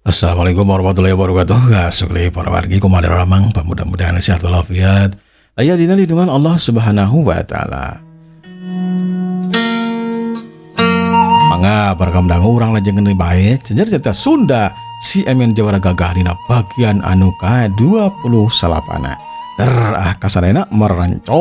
Assalamualaikum warahmatullahi wabarakatuh. Gasuk deui para wargi, kumaha ramang, mudah-mudahan sehat walafiat. Aya dina lindungan Allah Subhanahu wa taala. Mangga para kamdangu, urang lajeng bae sejarah cerita Sunda si Emen Jawara Gagah dina bagian anu ka 29. Der ah kasadayana meranco.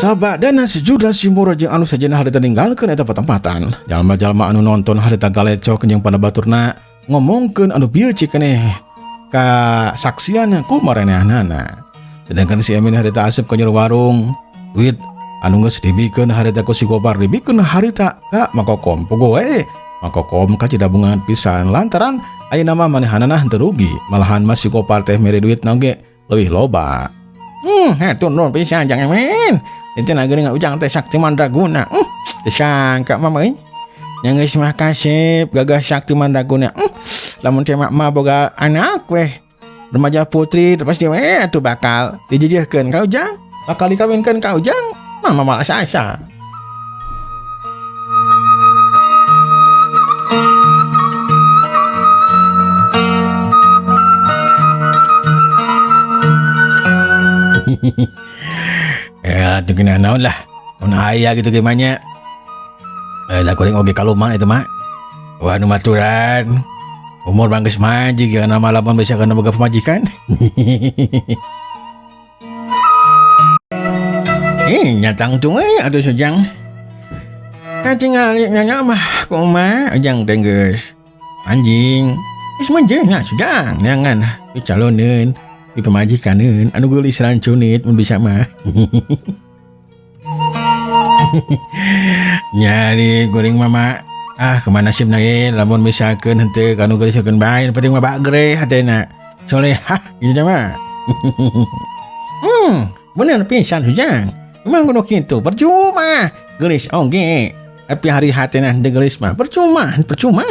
Sabadana si Judas si Mura jeung anu sejenna harita ninggalkeun eta patempatan. Jalma-jalma anu nonton harita galecok jeung pada baturna ngomongkeun anu bieu cik keneh kasaksian ku marenehanana. Sedangkan si Emin harita asup ka jero warung, duit anu geus dibikeun harita ku si Gopar dibikeun harita ka Makokom. Puguh we Makokom kacidabungan pisan lantaran ayeuna mah manehanana henteu rugi, malahan mah si Gopar teh mere duit oge leuwih loba. Hatur nuhun pisan Jang Emin. Itu na geuning ujang teh sakti mandraguna. Teu sangka mah euy. Nya geus mah kasep gagah sakti mandraguna. Lamun teh mah boga anak weh remaja putri pasti weh atuh bakal dijejehkeun ka ujang, bakal dikawinkeun ka ujang. Mah malah asa. Ya, tuh kena naon lah. Mun aya gitu gimana? Lah kuring oge kaluman itu mah. Wah nu maturan. Umur bang geus majik ya nama lamun bisa kana boga pamajikan. Nyatang tung atuh sujang. Katingali nanya mah kumaha ujang teh geus. Anjing. Geus menjeun nya sujang neangan dicaloneun. Di pamajikaneun anu geulis rancunit mun bisa mah. Nyari kuring mama ah kemana sih ge lamun misalkeun henteu kanu geulis keun bae penting mah bagre hatena solehah gitu mah. Bener pisan hujang. Emang kudu kitu percuma geulis oge tapi hari hatena henteu geulis mah percuma percuma.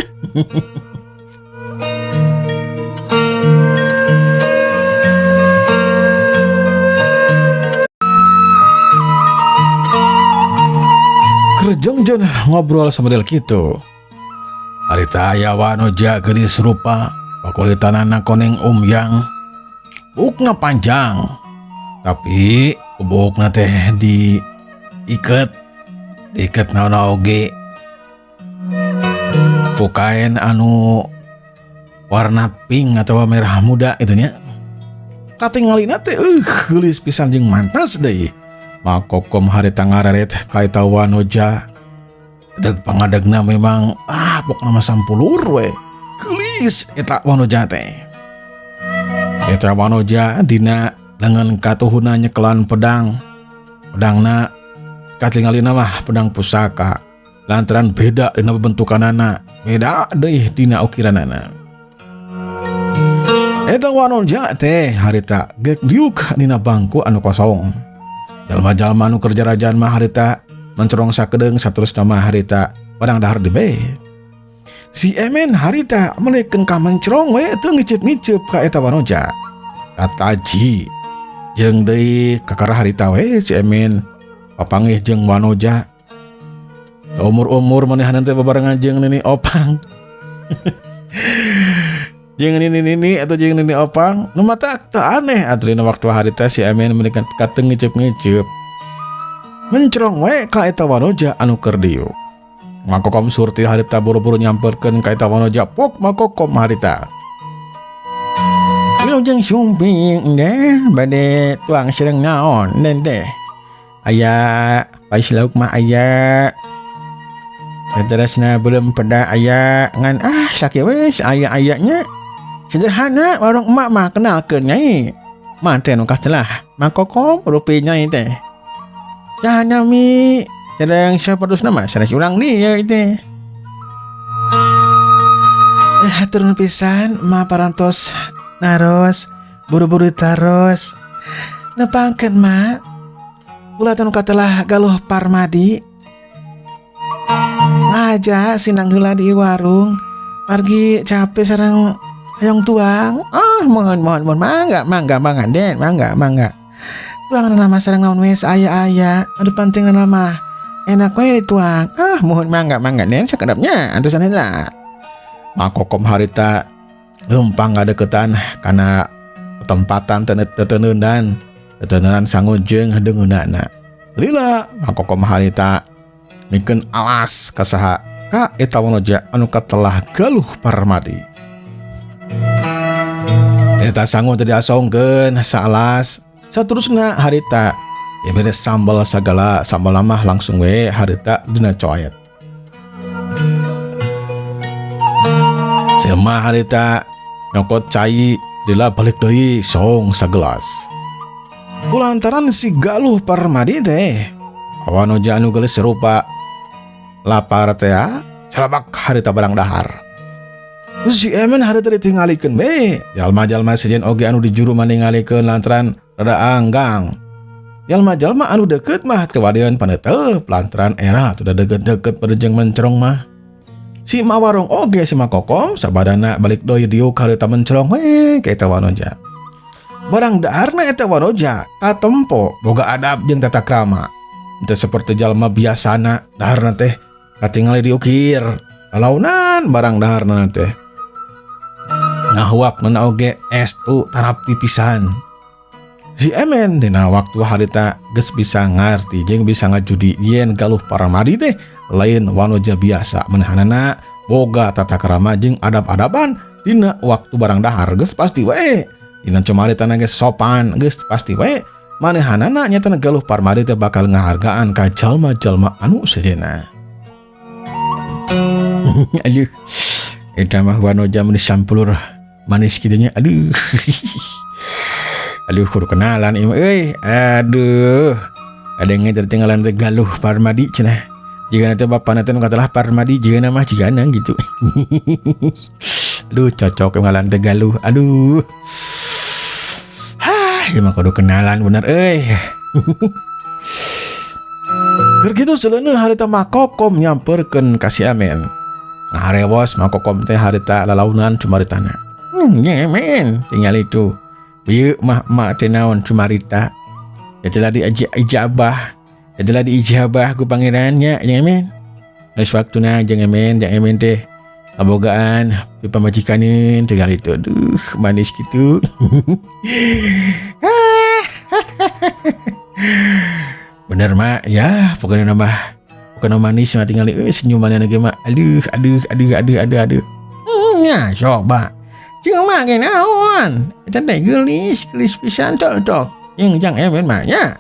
Kerjongjon ngobrol sama del kitu. Harita aya wanoja geulis rupa, pakulitanana koneng umyang. Buukna panjang. Tapi buukna teh diiket, diiket naon oge. Ku kain anu warna pink atau merah muda itu nya. Katingalina teh geulis pisan jeung mantas deui. Makokom harita ngareret ka eta wanoja. Deg pangadegna memang pokna mah sampulur we. Geulis eta wanoja teh. Eta wanoja dina lengan katuhuna nyekelan pedang. Pedangna katingalina mah pedang pusaka. Lantaran beda dina bentukanana, beda deui dina ukiranana. Eta wanoja teh harita geuk diuk dina bangku anu kosong. Jalma-jalma anu kerja rajaan mah harita mencerong sakedeung saterusna mah harita padang dahar debe. Si Emen harita melekeun ka mencerong we teu ngiceup-ngiceup ka eta wanoja. Kataji jeung deui kakara harita we si Emen papanggih jeung wanoja. Umur-umur manehanna teh babarengan jeung nini opang. Jeung nini nini atau jeung nini opang nu mata teu aneh atuh dina waktu harita si Emen menikan kateng ngiceup-ngiceup. Mencerong we ka eta wanoja anu keur diuk. Makokom surti harita buru-buru nyamperkeun ka eta wanoja pok makokom harita. Wilujeng sumping deh bade tuang sareng naon den teh. Aya pais lauk mah aya. Terusna belum peda aya ngan sakieu we aya-ayanya. Sederhana warung emak mah kenalkeun nyai. Mah teh nu katelah makokom rupi nyai teh. Saha nami sareng sapertosna mah sanes urang dieu teh. Hatur nuhun pisan mah parantos naros buru-buru taros. Nepangkeun mak. Ulah teh nu katelah Galuh Parmadi. Ngaja sinang heula di warung. Pargi capek sareng hayang tuang. Ah, mohon mohon mohon mangga mangga mangga den mangga mangga. Tuangan mah sareng naon we aya-aya, anu penting mah enak we dituang. Ah, muhun, mangga mangga, Nen, sakedapnya antosan heula. Mak Kokom harita leumpang ngadeukeutan kana tempatan teteneunan teteneunan sangu jeung deungeunana. Lila Mak Kokom harita mikeun alas ka saha, ka eta wanoja anu katelah Galuh Parmadi. Eta sangu teh diasongkeun saalas. Saterusna harita ya beres sambal sagala, sambal mah langsung we harita dina coet. Sema harita nyokot cai, lila balik deui song sagelas. Kulantaran si Galuh Parmadi teh wanoja anu geulis serupa lapar teh calabak harita barang dahar. Si Emen harita ditinggalikeun we. Jalma-jalma sejen oge anu di juru maningalikeun lantaran rada anggang. Jalma-jalma anu deket mah teu wadeun paneteup lantaran era teu deket-deket pada jeung mencerong mah. Si Ma Warung oge si Ma Kokom sabadana balik deui diuk harita mencerong we ka eta wanoja. Barang daharna eta wanoja katempo boga adab jeung tata krama. Teu seperti jalma biasana daharna teh katingali diukir. Lalaunan barang daharna teh. Ngahuap nana oge estu tarapti pisan. Si Emen dina waktu harita geus bisa ngarti jeung bisa ngajudi yen Galuh Parmadi teh lain wanoja biasa, menehanana boga tata krama jeung adab-adaban dina waktu barang dahar geus pasti we. Dina cumaritana geus sopan geus pasti we. Manehanana nyatana Galuh Parmadi teh bakal ngahargaan ka jalma-jalma anu sejenna. Aduh, eta mah wanoja meni sampulur manis kitu nya. Aduh. Aduh, kudu kenalan ieu mah euy. Aduh. Ada yang tertinggalan teh Galuh Parmadi cenah. Jika nanti bapak nanti katalah Parmadi jika nama jika nang gitu. Aduh, cocok ngalan teh Galuh. Aduh. Hah, ieu mah kudu kenalan bener euy. Keur kitu seleuneuh harita Mak Kokom nyamperkeun ka si Emen. Ngaharewos Mak Kokom teh harita lalaunan cumaritana. Nya Emen, tinggal itu. Bieu mah emak teh naon cumarita. Ya telah diijabah. Ya telah diijabah ku pangerannya, jeung Emen. Geus waktuna jeung Emen, jeung Emen teh kabogaan pi pamajikaneun tinggal itu. Aduh, manis kitu. Bener mak ya, pokoknya nambah pokoknya manis mah tinggal senyumannya lagi mak. Aduh, aduh, aduh, aduh, aduh, aduh. Ya, coba. Jeung mah ge naon? Eta teh geulis, geulis pisan tok tok. Jeung jang Emen mah nya.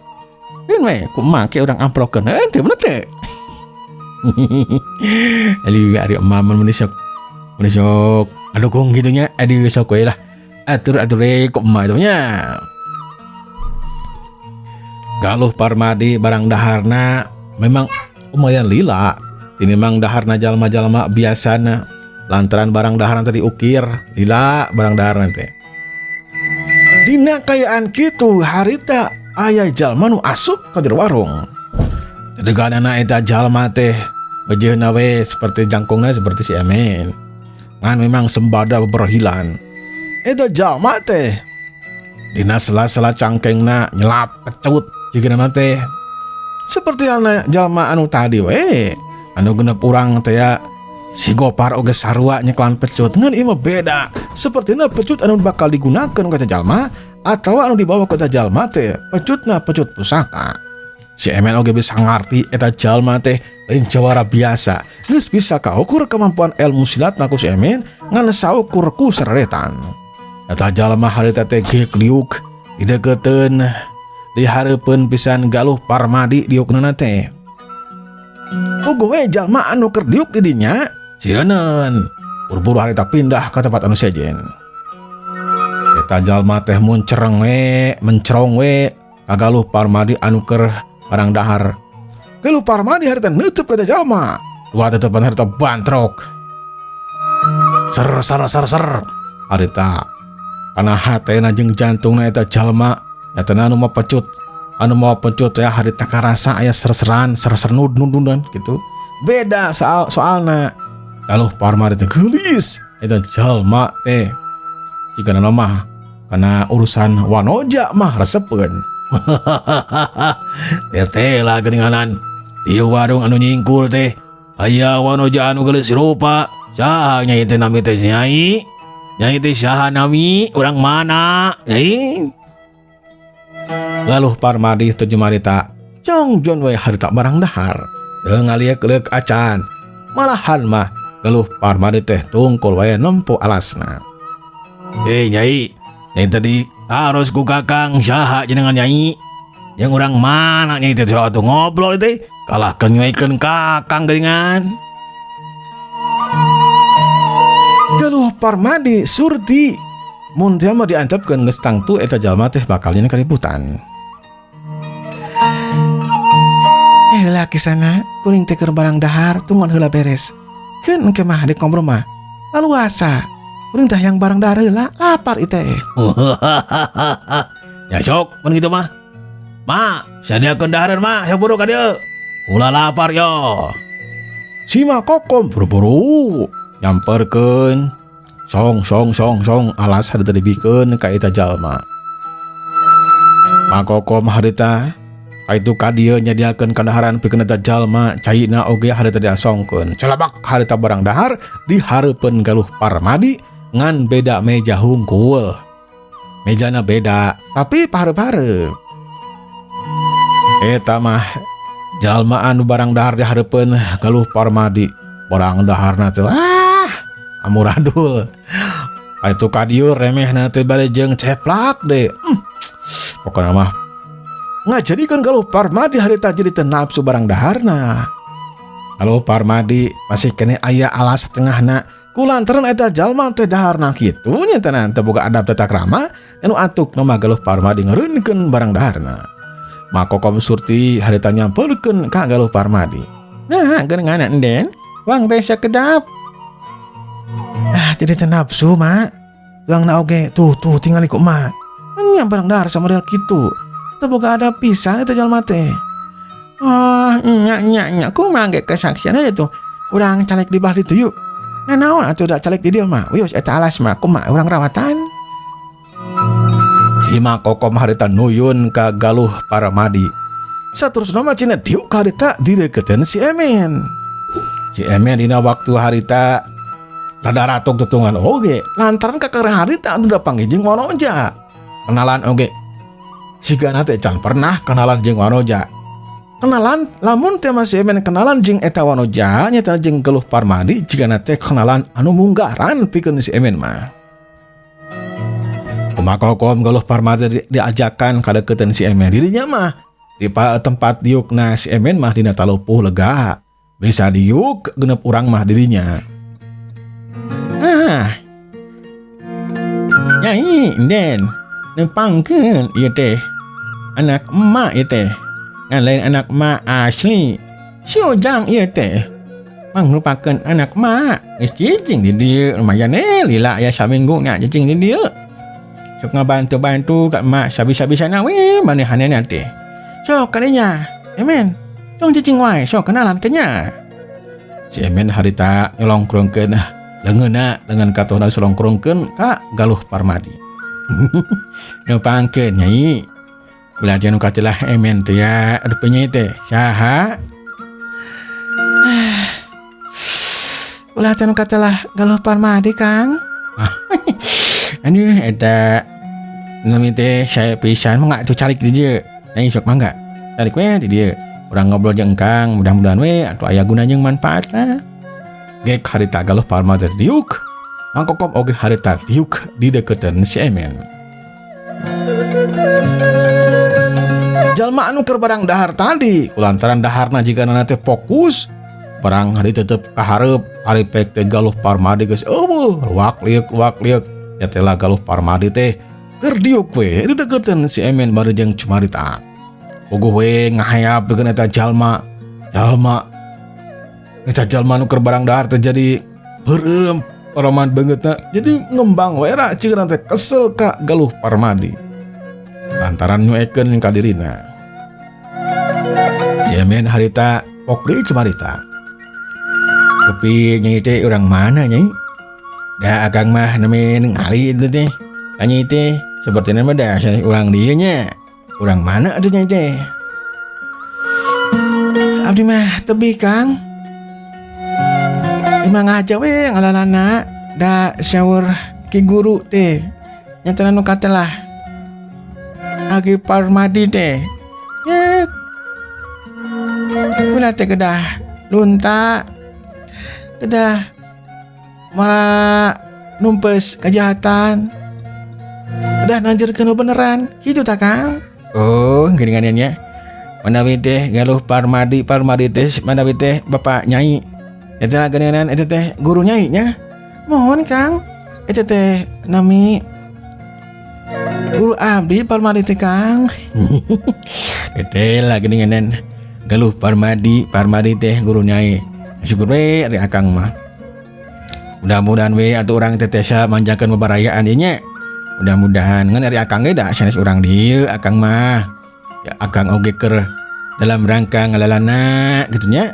Keun we ku emak ke urang amplokeun heuh teu bener teu. Aduh, ari emak mun sok mun sok adukung kitu nya. Aduh, sok we lah. Atur-atur we ku emak itu nya. Galuh Parmadi barang daharna memang lumayan lila. Tinimbang daharna jalma-jalma biasana. Lantaran barang daharna tadi ukir lila barang daharna teh. Dina kayaan kitu harita aya jalma nu asup ka jero warung. Dedeganana eta jalma teh wejehna we seperti jangkungna seperti si Emen. Ngan memang sembada beberhilan. Eta jalma teh dina sela-sela cangkengna nyelap pecut jigana mah teh. Seperti halna jalma anu tadi we, anu genep urang teh ya si Gopar oge sarua nyeklan pecut, ngan ieu mah beda. Sepertina pecut anu bakal digunakeun ku eta jalma atawa anu dibawa ku eta jalma teh pecutna pecut pusaka. Si Emen oge bisa ngarti eta jalma teh lain jawara biasa. Geus bisa kaukur kemampuan ilmu silatna ku si Emen ngan saukur ku sareretan. Eta jalma harita teh geuk liuk dideukeuteun dihareupeun pisan Galuh Parmadi diukna teh. Puguh we jalma anu keur diuk di dinya sieuneun. Buru-buru harita pindah ka tempat anu sejen. Eta jalma teh muncereng we, mencerong we ka Galuh Parmadi anu keur barang dahar. Galuh Parmadi harita neutup ka eta jalma. Dua tetepan harita bantrok. Ser ser ser ser harita kana hatena jeung jantungna eta jalma nyatana anu mah pecut, anu mau pecut ya harita karasa aya ser-seran, ser-ser nud-nudunan gitu. Beda soalna. Galuh Parmadi teh geulis eta jalma teh. Jika mah karena urusan wanoja mah resepeun. Tetela geuninganan ieu warung anu nyingkur teh aya wanoja anu geulis rupa. Saha nyai teh nami teh nyai? Nyai teh saha nami? Urang mana? Nyai? Galuh Parmadi teu marita jongjon we harita barang dahar. Teu ngaliek-lieuk acan. Malahan mah Galuh Parmadi teh tungkul wae nempo alasna. Nyai, nyai tadi taros ku kakang saha jenengan nyai? Yang urang mana nyai teh atuh ngobrol teh kalah nyuekeun kakang geuningan. Galuh Parmadi surti mun teh mah diantepkeun geus tangtu eta jalma teh bakal nyeun kaributan. Heula kisana kuring teh keur barang dahar tunggon heula beres. Keun engke mah dek ngobrol mah laluasa. Kuring teh yang barang dahar heula lapar ieu teh. Ya sok mun kitu mah. Ma, sadiakeun dahareun ma, sok buru ka dieu. Ulah lapar yo. Si Ma Kokom buru-buru nyamperkeun song song song song alas harita dibikeun ka eta jalma. Ma Kokom harita kaitu ka dieu nyadiakeun kadaharan pikeun eta jalma, caina oge harita diasongkeun. Calabak harita barang dahar di hareupeun Galuh Parmadi ngan beda meja hungkul. Mejana beda tapi pahareup-hareup. Eta mah jalma anu barang dahar di hareupeun Galuh Parmadi. Barang daharna teh amuradul. Itu ka dieu remehna teh bade jeung ceplak deh. Pokona mah ngajadikeun Galuh Parmadi harita jadi teu nafsu barang daharna. Galuh Parmadi masih keneh aya alas tengahna kulantaran eta jalma teh daharna kitu nya teh teu boga adab tata krama anu atukna mah Galuh Parmadi ngeureunkeun barang daharna. Ma Kokom Surti harita nyamperkeun ka Galuh Parmadi. Nah, geuningan enden, wang teh sakedap. Jadi teu nafsu mak. Tuangna oge tuh tuh tingali ku emak. Nya barang dahar sama model kitu. Teu boga adab pisan eta jalma teh. Oh, nya nya nya kumaha ge kesaksian aja tuh. Urang calek di bah ditu yuk. Nah naon atuh da calek di dieu mah. Wios eta alas mah kumaha urang rawatan. Si Ma Kokom harita nuyun ka Galuh Parmadi. Saterusna mah cenah diuk harita direketeun si Emen. Si Emen dina waktu harita rada ratok tutungan oge lantaran kakara harita anu dapanggih jeung Wanoja. Kenalan oge. Sigana teh can pernah kenalan jeung Wanoja. Kenalan lamun teh mah si Emen kenalan jeung eta Wanoja nyata jeung Galuh Parmadi jigana teh kenalan anu munggaran pikeun si Emen mah. Kumaha Kokom Galuh Parmadi diajakan kadeukeuteun si Emen dirinya mah di tempat diukna si Emen mah dina talupuh lega bisa diuk genep urang mah dirinya. Nyai den nepangkeun ieu teh anak emak ieu teh ngan lain anak emak asli si Ojang ieu teh mangrupakeun anak emak geus cicing di dieu lumayan lila aya saminggu nya cicing di dieu sok ngabantu-bantu ka emak sabisa-bisana we manehanna teh sok kadinya Emen tong cicing wae sok kenalan ke nya. Si Emen harita nyolongkrongkeun leungeunna leungeun katohna solongkrongkeun ka Galuh Parmadi. Nepangkeun nyai ulah nu katelah Emen teh ya aduh penyai teh saha ulah teh nu katelah Galuh Parmadi Kang. Aduh eta nami teh saya pisan mah tuh calik di dieu nyai sok mangga calik we di dieu urang ngobrol jeung Kang mudah-mudahan we atuh aya guna jeung manfaatna. Gek harita Galuh Parmadi diuk Mang Kokom oge harita diuk di deketan si Emen. Jalma anu keur barang dahar tadi kulantaran daharna jigana teh fokus barang hari tetep kahareup ari pek teh Galuh Parmadi geus eueuh luak liuk luak liuk ya teh lah Galuh Parmadi teh keur diuk we di deketan si Emen bari jeung cumarita. Puguh we ngahayap pikeun eta jalma jalma eta jalma nu keur barang dahar teh jadi beureum oroman beungeutna jadi ngembang we ra ceureun teh kesel ka Galuh Parmadi lantaran nyuekeun ka dirina. Si Emen harita pok deui cumarita. Tapi nyai teh urang mana nyai? Da akang mah nami ngali itu teh. Nyai teh sepertina mah da urang dieu nya. Urang mana atuh nyai teh? Abdi mah tebih Kang. Emang aja we ngalalana da syaur ki guru teh. Nyatana nu katelah. Aki Parmadi teh. Nyet. Mula teh kedah lunta. Kedah malah numpes kejahatan. Kedah nanjerkeun beneran. Kitu tah Kang. Oh, geuningan nya. Manawi teh Galuh Parmadi, Parmadi teh manawi teh bapak nyai. Eta geuningan eta teh guru nyai nya. Mohon Kang, eta teh nami guru abdi Parmadi teh Kang. Eta lah geuningan Galuh Parmadi, Parmadi teh guru nyai. Syukur we ari akang mah. Mudah-mudahan we atuh urang teh tiasa manjangkeun bebarayaan ieu nya. Mudah-mudahan ngan ari akang ge da sanes urang dieu akang mah. Ya, akang oge keur dalam rangka ngalalana gitu nya.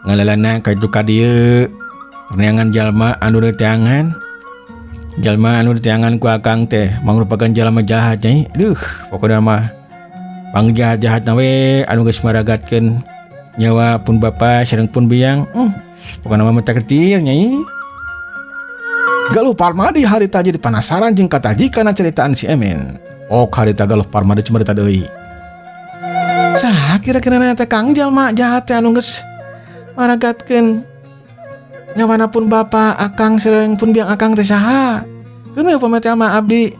Ngalalana ka itu ka dieu. Neangan jalma anu diteangan. Jalma anu diteangan ku akang teh mangrupakeun jalma jahat nyai. Duh, pokona mah pangjahat-jahatna we anu geus maragatkeun nyawa pun bapa sareng pun biang. Pokona mah mata ketir nyai. Galuh Parmadi harita jadi penasaran jeung katajikana ceritaan si Emen. Oh, harita Galuh Parmadi cumarita deui. Saha kira-kira teh Kang jalma jahat teh anu geus maragatkeun nyawana pun bapa akang sareng pun biang akang teh saha? Keun we upami teh mah abdi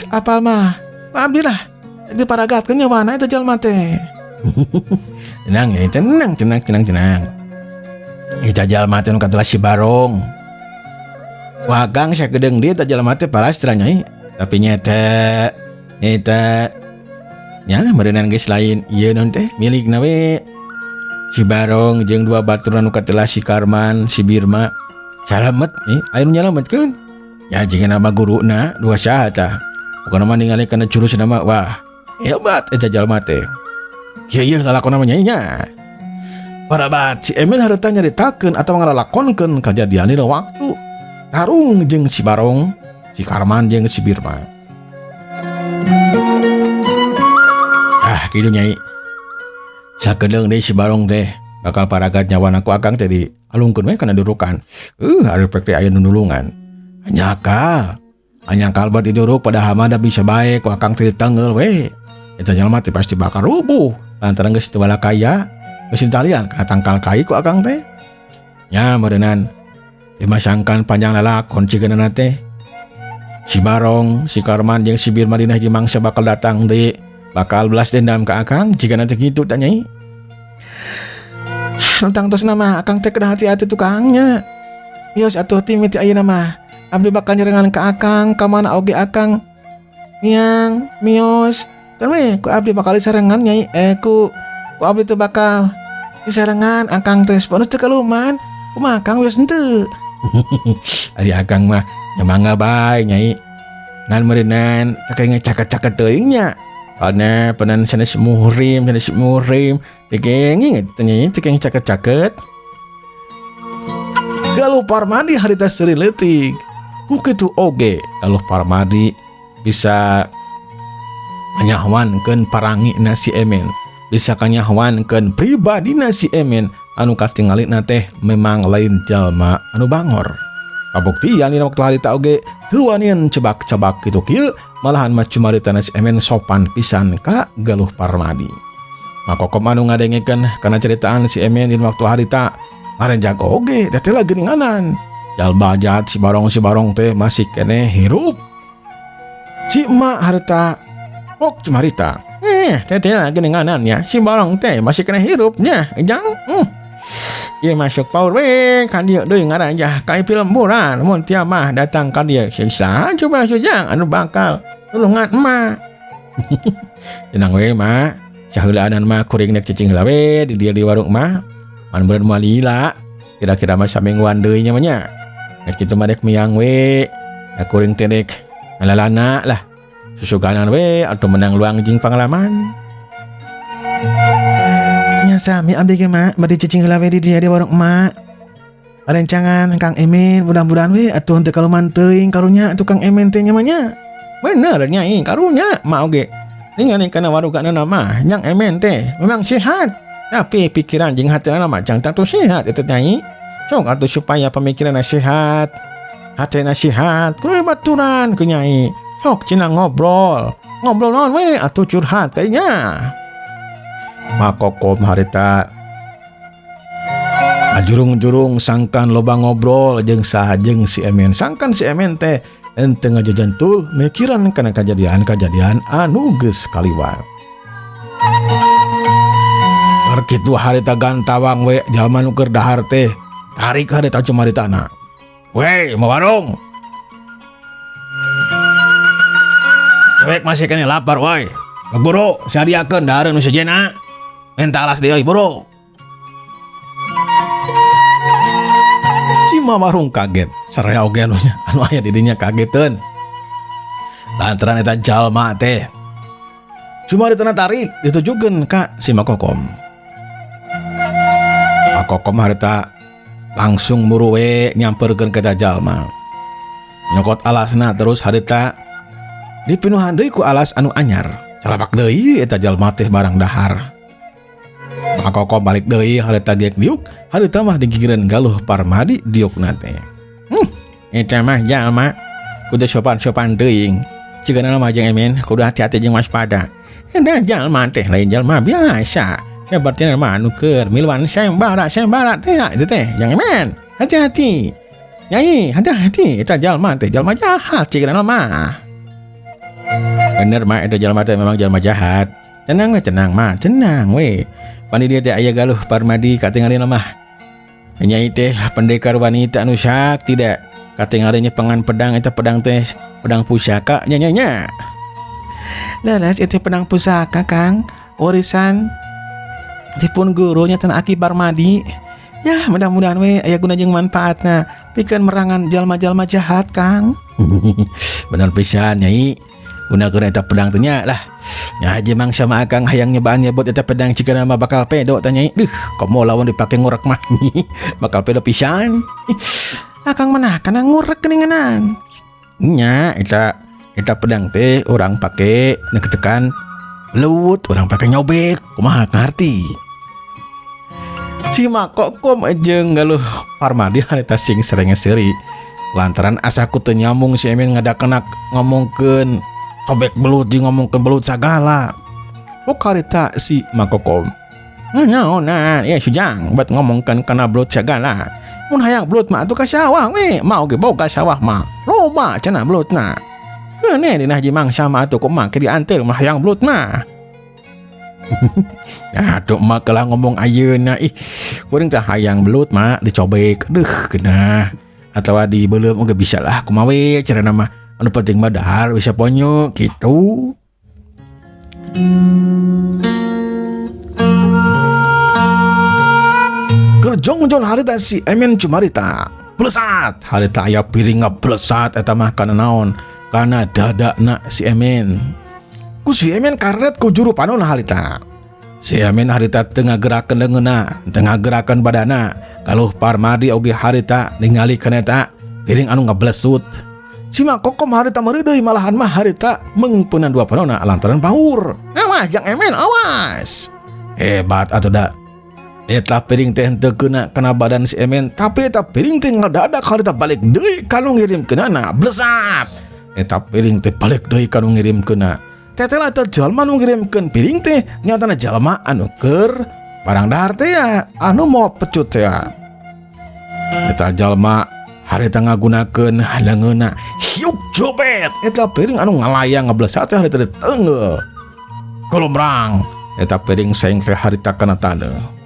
apal mah. Abdi lah diparagatkeun nyawana eta jalma teh. Tenang ya, tenang, tenang, tenang, tenang. Eta jalma teh nu katelah si Barong. Wah Kang sakedeung dieu eta jalma teh palastra nyai. Tapi nyata eta nya meureunan geus lain ieu naon teh milikna we. Si Barong jeung dua baturan nu katelah si Karman, si Birma. Salamet nih, aya nu nyalametkeun. Ya jeung nama guruna dua saha tah. Pokona mah ningali kana jurusna mah wah hebat eta jalma teh. Kieu ieu lalakonna mah nyai nya. Parabat si Emil harita nyaritakeun atawa ngalalakonkeun kajadian dina waktu tarung jeung si Barong, si Karman jeung si Birma. Ah, kitu nyai. Sakedeung deui si Barong teh bakal paragat nyawana ku akang teh dialungkeun we kana durukan. Ari pek teh aya nu nulungan. Anyakal. Anyakal bat diduruk padahal mah da bisa bae ku akang teh ditengeul we. Eta jalma teh pasti bakal rubuh lantaran geus teu balakaya. Geus ditalian kana tangkal kai ku akang teh. Nya meureunnan dimasangkan panjang lalakon cigeunana teh. Si Barong, si Karman jeung si Birma dina hiji mangsa bakal datang deui. Bakal belas dendam ka akang jika nanti gitu tah nyai. Tentang tos nama akang teh kedah hati-hati tukangnya. Yos atuh timiti ayeuna mah. Abdi bakal nyerengan ka akang, ka mana oge akang miang, mios. Kan we ku abdi bakal disarengan nyai. Ku abdi teh bakal disarengan akang teh sapono teu kaluman. Kumaha akang wios henteu. Ari akang mah nya mangga bae nyai. Ngan meureunan teh caket-caket teuing nya. Karena penan sanes muhrim, dikenging teh nyai teh caket-caket. Galuh Parmadi harita seuri leutik. Ku kitu oge Galuh Parmadi bisa kanyahoankeun parangi na si Emen, bisa kanyahoankeun pribadina si Emen anu katingalina teh memang lain jalma anu bangor. Kabuktian dina waktu harita oge teu wanian cebak-cebak kitu kieu, malahan mah cumaritana si Emen sopan pisan ka Galuh Parmadi. Makokom anu ngadengekeun kana ceritaan si Emen dina waktu harita ngarenjag oge teh teh geuninganan. Jalma jahat si Barong teh masih keneh hirup. Si emak harita pok cumarita. Teh teh geuninganan nya si Barong teh masih keneh hirup nya. Jang. Ieu masuk power we ka dieu deui ngaranjah ka film buran mun tia mah datang ka dieu siksa coba sujang anu bakal nulungan emak. Tenang we mak, saheulaanan mah kuring nek cicing heula we di dieu di warung mah. Man beureun moal lila, kira-kira mah samingguan deui nya mah nya. Nek kitu mah dek miang we, da kuring teh dek ngalalana lah. Susuganan we atuh menang luang jeung pangalaman. Nya sami abdi ge mak, bade cicing heula we di dieu di warung emak. Parencangan Kang Emen mudah-mudahan we atuh henteu kaluman teuing karunya atuh Kang Emen teh nya mah nya. Bener nyai karunya mak oge. Ningali kana warugana mah Jang Emen teh memang sehat. Tapi pikiran jeung hatina mah can tangtu sehat eta Nyai. Sok atuh supaya pemikiranna sehat, hatina sehat, kudu dibaturan ku Nyai. Sok cenah ngobrol. Ngobrol naon we atuh curhat kayaknya. Makokom harita ajurung-jurung sangkan loba ngobrol jeung saha jeung si Emen. Sangkan si Emen teh henteu ngajajantul mikiran kana kajadian-kajadian anu geus kaliwat. Keur kitu harita gantawang we jalma nu keur dahar teh tarik harita cumaritana. Wey, mau warung. Dewek masih kene lapar woi. Buru, sadiakeun dahareun nu sejenna. Menta alas deui buru. Si Mawarung kaget, saraya oge anu nya, anu aya di dinya kageteun. Lantaran eta jalma teh cuma ditena tarik ditujukeun ka si Makokom. Makokom harita langsung muru we nyamperkeun ka eta jalma. Nyokot alasna terus harita dipinuhan deui ku alas anu anyar. Calabak deui eta jalma teh barang dahar. Makokom balik deui harita geuk diuk, harita mah digigireun Galuh Parmadi diukna teh. Eta mah jalma kudu sopan-sopan teuing. Cigana mah jeung Emen kudu hati-hati jeung waspada. Eta jalma teh lain jalma biasa. Sabartina mah anu keur miluan sayembara-sayembara teh itu teh jeung Emen. Hati-hati. Nyai, hati-hati eta jalma teh jalma jahat cigana mah. Bener mah eta jalma teh memang jalma jahat. Tenang we, tenang mah, tenang we. Pan di dieu teh aya Galuh Parmadi katingalina mah. Nyai teh pendekar wanita anu sakti da. Katingalina pengan pedang eta pedang teh pedang pusaka nya nya nya. Leres eta pedang pusaka Kang, warisan dipun guru nya tan Aki Parmadi. Ya mudah-mudahan we aya guna jeung manfaatna pikeun merangan jalma-jalma jahat Kang. Bener pisan Nyai. Gunakeun eta pedang teh nya lah. Nya haji mang sama akang hayang nyobaan nyebut eta pedang cigana mah bakal pedo teh Nyai. Duh, komo lawan dipake ngurek mah. Bakal pedo pisan. Akang mah kana ngurek geuninganan. Nya eta pedang teh urang pake neketekan belut, urang pake nyobek. Kumaha ngarti? Si Makokom jeung Galuh Parmadi harita sing serenge seuri. Lantaran asa ku teu nyambung si Emen ngadakenak ngomongkeun cobek belut jeung ngomongkeun belut sagala. Oh karita si Makokom. Naonan, ya sujang buat ngomongkeun kana belut sagala. Mun hayang belut mah atuh ka sawah we, mau ge boga sawah mah. Loba cenah belutna. Keune dina haji mangsa mah atuh kumaha ke dianteur mun hayang belut mah. Nah, atuh mah kelah ngomong ayeuna ih, kuring teh hayang belut mah dicobek. Deuh geunah. Atawa dibeuleum oge bisa lah kumaha we carana mah. Anu penting mah dahar bisa ponyo gitu. Kerjongjon harita si Emen cumarita. Blesat harita aya piring ngablesat eta mah kana naon? Kana dadana si Emen. Ku si Emen karet ku juru panon harita. Si Emen harita teu ngagerakeun leungeunna, teu ngagerakeun badana. Galuh Parmadi oge harita ningali kana eta piring anu ngablesut. Si Makokom harita meureudeuy malahan mah harita meungpeunan dua panona lantaran paur. Awas Jang Emen, awas. Hebat atuh da. Eta piring teh henteu keuna kana badan si Emen, tapi eta piring teh ngadadak harita balik deui ka nu ngirimkeunana. Blesat. Eta piring teh balik deui ka nu ngirimkeunna. Tetela eta jalma nu ngirimkeun piring teh nyatana jalma anu keur barang dahar teh ya, anu mau pecut teh ya. Eta jalma harita ngagunakeun leungeunna hiuk jobet. Eta piring anu ngalayang ngablesat teh harita diteungeul. Golomrang eta piring saing teh harita kana taneuh.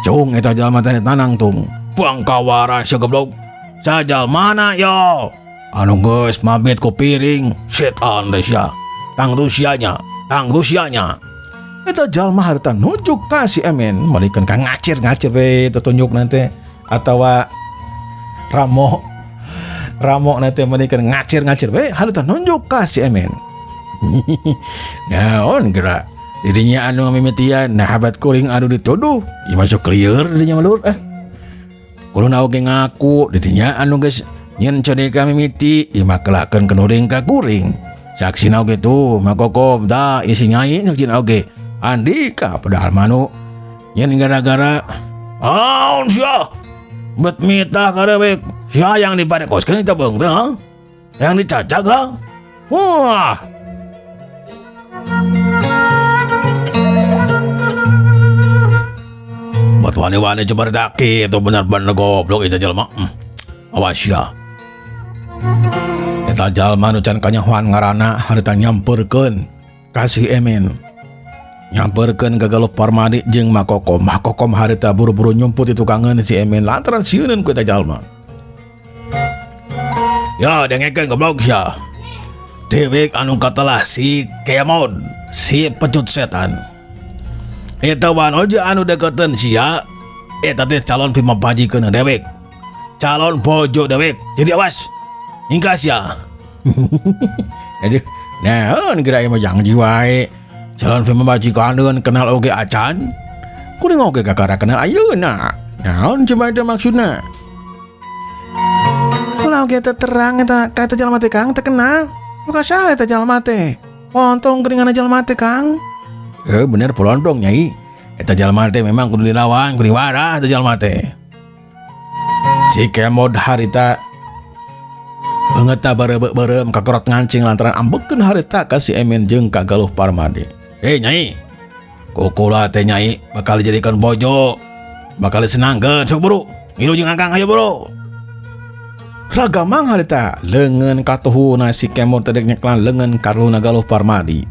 Cung eta jalma teh tanang tung. Bangkawara sagoblog. Sajalmana yo. Anu geus mabit ku piring, setan teh sia. Tang Rusianya, tang Rusianya. Eta jalma harita nunjuk ka si Emen, malikeun ka ngacir-ngacir we tetunjuk nanti atawa ramo. Ramo nanti malikeun ngacir-ngacir we harita nunjuk ka si Emen. Naon geura? Dirinya anu mimitian, nah habat kuring anu dituduh, ieu masuk lieur dirinya mah lur eh. Kudu oge ngaku dirinya anu geus nyen cedeka mimiti, ieu mah kelakeun kenuring ka kuring. Saksina oge tuh Mak Kokom tah isi nyai saksina oge. Andika padahal manu nyen gara-gara naon sia bet mitah karewek sia yang diparekoskeun eta beung teh ha? Yang dicacag ha? Wah. Buat wani-wani coba daki itu benar-benar goblok itu jelema. Awas ya. Eta jalma nu can kanyahoan ngaranna harita nyamperkeun ka si Emen. Nyamperkeun ka Galuh Parmadi jeung Mak Kokom. Mak Kokom harita buru-buru nyumput di tukangeun si Emen lantaran sieuneun ku eta jalma. Ya dengekeun goblok sia. Dewek anu katelah si Kemon, si pecut setan. Eta wanoja anu deketan sia, eta teh calon pimapajikeun dewek. Calon bojo dewek. Jadi awas. Ingkas ya. Aduh, naon geura ieu mah jangji wae. Calon pimapajikeun kenal oge acan. Kuring oge kakara kenal ayeuna. Naon coba eta maksudna? Ulah oge teu terang eta ka eta jalma teh Kang, teu kenal. Muka saha eta jalma teh? Polontong geuningan jalma teh Kang. Bener polontong nyai. Eta jalma teh memang kudu dilawan, kudu diwarah eta jalma teh. Si Kemod harita beungeutna bareubeuk-beureum kakorot ngancing lantaran ambekeun harita ka si Emen jeung ka Galuh Parmadi. Nyai. Kukula teh nyai bakal dijadikeun bojo. Bakal disenangkeun sok buru. Ngilu jeung Akang hayu buru. Ragamang harita leungeun katuhuna si Kemod teh dek nyeklan leungeun katuhuna Galuh Parmadi.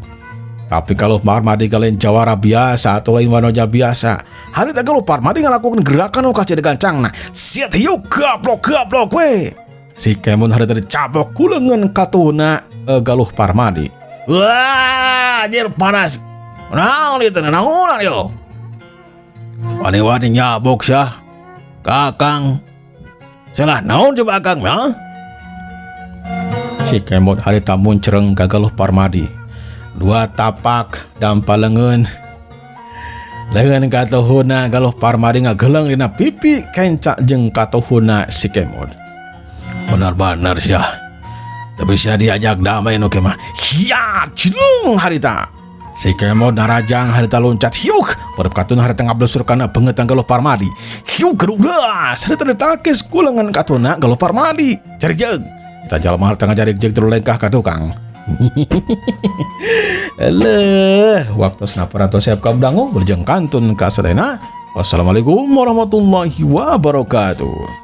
Tapi kalau Parmadi kalian jawara biasa atau lain wanoja biasa, harita Galuh Parmadi ngalakukan gerakan nu kacida gancangna. Siat hiu gaplok gaplok we. Si Kemon harita dicabok ku leungeun katuhuna Galuh Parmadi. Wah, anjir panas. Naon ieu teh naonan yo? Wani-wani nyabok syah. Kakang. Salah naon coba akang ha? Si Kemon harita muncreng ka Galuh Parmadi. Dua tapak dampa leungeun. Leungeun katuhuna Galuh Parmadi ngageleng dina pipi kenca jeung katuhuna si Kemon. Benar-benar syah. Tapi sia diajak damai nu mah. Hiat cilung harita. Si Kemon narajang harita loncat hiuk. Perep katun harita ngablesur kana beungeut Galuh Parmadi. Hiuk gerudas harita ditakis ku leungeun katuna Galuh Parmadi. Cari jeung. Eta jalma harita ngajarik jeung terus lengkah ka tukang. Eleh, waktu parantos siap kabedangu berjeng kantun ka sadayana. Wassalamualaikum warahmatullahi wabarakatuh.